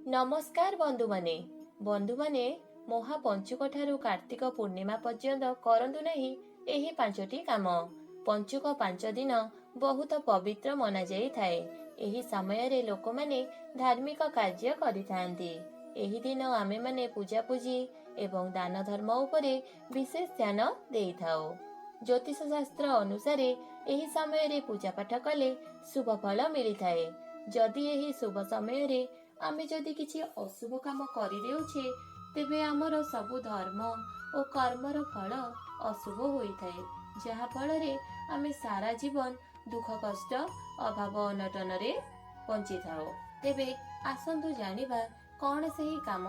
ନମସ୍କାର ବନ୍ଧୁମାନେ। ବନ୍ଧୁମାନେ, ମହାପଞ୍ଚୁକ ଠାରୁ କାର୍ତ୍ତିକ ପୂର୍ଣ୍ଣିମା ପର୍ଯ୍ୟନ୍ତ କରନ୍ତୁ ନାହିଁ ଏହି ପାଞ୍ଚଟି କାମ। ପଞ୍ଚୁକ 5 ଦିନ ବହୁତ ପବିତ୍ର ମନାଯାଇଥାଏ। ଏହି ସମୟରେ ଲୋକମାନେ ଧାର୍ମିକ କାର୍ଯ୍ୟ କରିଥାନ୍ତି। ଏହି ଦିନ ଆମେମାନେ ପୂଜାପୂଜି ଏବଂ ଦାନ ଧର୍ମ ଉପରେ ବିଶେଷ ଧ୍ୟାନ ଦେଇଥାଉ। ଜ୍ୟୋତିଷ ଶାସ୍ତ୍ର ଅନୁସାରେ ଏହି ସମୟରେ ପୂଜା ପାଠ କଲେ ଶୁଭ ଫଳ ମିଳିଥାଏ। ଯଦି ଏହି ଶୁଭ ସମୟରେ ଆମେ ଯଦି କିଛି ଅଶୁଭ କାମ କରିଦେଉଛେ, ତେବେ ଆମର ସବୁ ଧର୍ମ ଓ କର୍ମର ଫଳ ଅଶୁଭ ହୋଇଥାଏ, ଯାହା ଫଳରେ ଆମେ ସାରା ଜୀବନ ଦୁଃଖ, କଷ୍ଟ, ଅଭାବ, ଅନଟନରେ ବଞ୍ଚିଥାଉ। ତେବେ ଆସନ୍ତୁ ଜାଣିବା କଣ ସେହି କାମ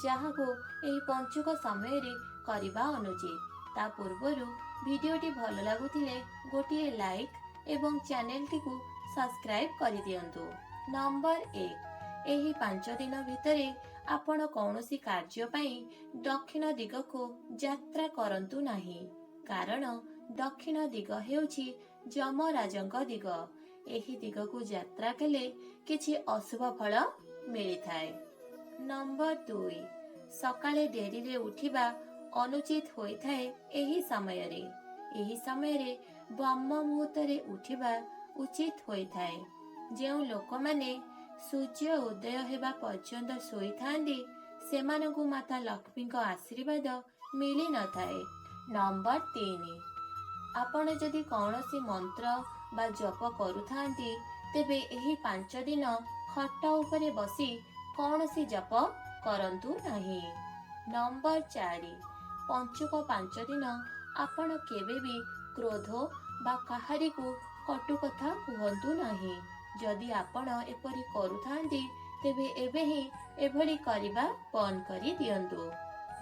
ଯାହାକୁ ଏହି ପଞ୍ଚୁକ ସମୟରେ କରିବା ଅନୁଚିତ। ତା ପୂର୍ବରୁ ଭିଡ଼ିଓଟି ଭଲ ଲାଗୁଥିଲେ ଗୋଟିଏ ଲାଇକ୍ ଏବଂ ଚ୍ୟାନେଲଟିକୁ ସବସ୍କ୍ରାଇବ୍ କରିଦିଅନ୍ତୁ। ନମ୍ବର 1, ଏହି 5 ଦିନ ଭିତରେ ଆପଣ କୌଣସି କାର୍ଯ୍ୟ ପାଇଁ ଦକ୍ଷିଣ ଦିଗକୁ ଯାତ୍ରା କରନ୍ତୁ ନାହିଁ। କାରଣ ଦକ୍ଷିଣ ଦିଗ ହେଉଛି ଯମରାଜଙ୍କ ଦିଗ। ଏହି ଦିଗକୁ ଯାତ୍ରା କଲେ କିଛି ଅଶୁଭ ଫଳ ମିଳିଥାଏ। ନମ୍ବର 2, ସକାଳେ ଡେରିରେ ଉଠିବା ଅନୁଚିତ ହୋଇଥାଏ ଏହି ସମୟରେ। ଏହି ସମୟରେ ବ୍ରହ୍ମ ମୁହୂର୍ତ୍ତରେ ଉଠିବା ଉଚିତ ହୋଇଥାଏ। ଯେଉଁ ଲୋକମାନେ ସୂର୍ଯ୍ୟ ଉଦୟ ହେବା ପର୍ଯ୍ୟନ୍ତ ଶୋଇଥାନ୍ତି, ସେମାନଙ୍କୁ ମାତା ଲକ୍ଷ୍ମୀଙ୍କ ଆଶୀର୍ବାଦ ମିଳିନଥାଏ। ନମ୍ବର 3, ଆପଣ ଯଦି କୌଣସି ମନ୍ତ୍ର ବା ଜପ କରୁଥାନ୍ତି, ତେବେ ଏହି 5 ଦିନ ଖଟ ଉପରେ ବସି କୌଣସି ଜପ କରନ୍ତୁ ନାହିଁ। ନମ୍ବର 4, ପଞ୍ଚୁକ 5 ଦିନ ଆପଣ କେବେ ବି କ୍ରୋଧ ବା କାହାରିକୁ କଟୁ କଥା କୁହନ୍ତୁ ନାହିଁ। ଯଦି ଆପଣ ଏପରି କରୁଥାନ୍ତି, ତେବେ ଏବେ ହିଁ ଏଭଳି କରିବା ବନ୍ଦ କରି ଦିଅନ୍ତୁ।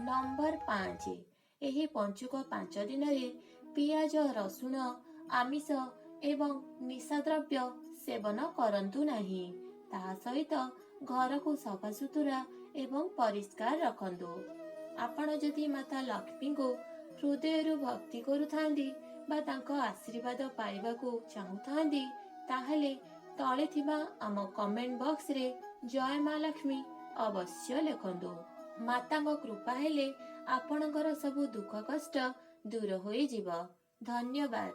ନମ୍ବର 5, ଏହି ପଞ୍ଚୁକ 5 ଦିନରେ ପିଆଜ, ରସୁଣ, ଆମିଷ ଏବଂ ନିଶାଦ୍ରବ୍ୟ ସେବନ କରନ୍ତୁ ନାହିଁ। ତା ସହିତ ଘରକୁ ସଫାସୁତୁରା ଏବଂ ପରିଷ୍କାର ରଖନ୍ତୁ। ଆପଣ ଯଦି ମାତା ଲକ୍ଷ୍ମୀଙ୍କୁ ହୃଦୟରୁ ଭକ୍ତି କରୁଥାନ୍ତି ବା ତାଙ୍କ ଆଶୀର୍ବାଦ ପାଇବାକୁ ଚାହୁଁଥାନ୍ତି, ତାହେଲେ ତଳେ ଥିବା ଆମ କମେଣ୍ଟ ବକ୍ସରେ "ଜୟ ମା ଲକ୍ଷ୍ମୀ" ଅବଶ୍ୟ ଲେଖନ୍ତୁ। ମାତାଙ୍କ କୃପା ହେଲେ ଆପଣଙ୍କର ସବୁ ଦୁଃଖ କଷ୍ଟ ଦୂର ହୋଇଯିବ। ଧନ୍ୟବାଦ।